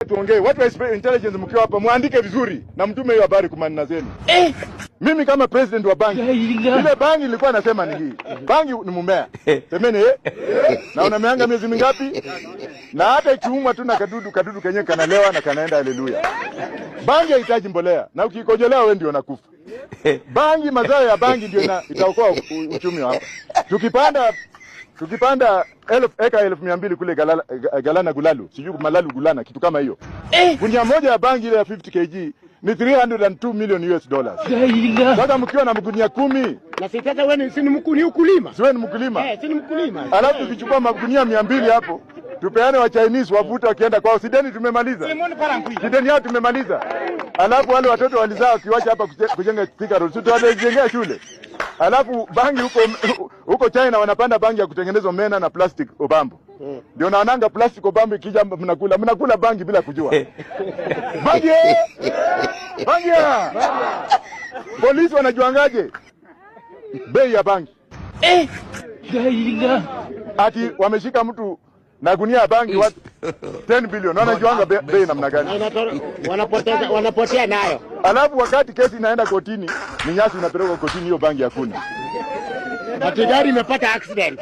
Tuongee, watu wa intelligence mkiwa hapa muandike vizuri na mtume hiyo habari kumanina zenu. Mimi kama president wa bangi, ile bangi nilikuwa nasema ni hii. Bangi ni mmea. Semeni eh? Na unameanga miezi mingapi? Na hata ikiumwa tu na kadudu, kadudu kenyewe kanalewa na kanaenda haleluya. Bangi haihitaji mbolea na ukikojolea wewe ndio unakufa. Bangi, mazao ya bangi ndio itaokoa uchumi wa hapa. Tukipanda eka 200,000 kule Galala, Galana Gulalu, sijui Malalu Gulana, kitu kama hiyo. Gunia moja ya bangi ile ya 50 kg ni 302 million US dollars. Sasa mkiwa na magunia 10, Na si sasa wewe si ni mkulima. Si wewe ni mkulima? Eh, si ni mkulima. Alafu tukichukua magunia 200 hapo, tupeane wa Chinese wavuta wakienda kwao, si deni tumemaliza? Si deni yao tumemaliza? Alafu wale watoto walizaa wakiwacha hapa kujenga Thika Road, si tuwajengea shule? Alafu bangi huko huko China wanapanda bangi ya kutengenezwa mena na plastic obambo. Ndio naonanga plastic obambo ikija mnakula bangi bila kujua. Bangi eh! Bangi ya! Polisi wanajuangaje bei ya bangi? Ati wameshika mtu na gunia ya bangi watu 10 billion, wanajuanga bei namna gani? Wanapotea nayo. Alafu wakati kesi inaenda kotini, ni nyasi inapelekwa kotini, hiyo bangi hakuna. Ati gari imepata accident.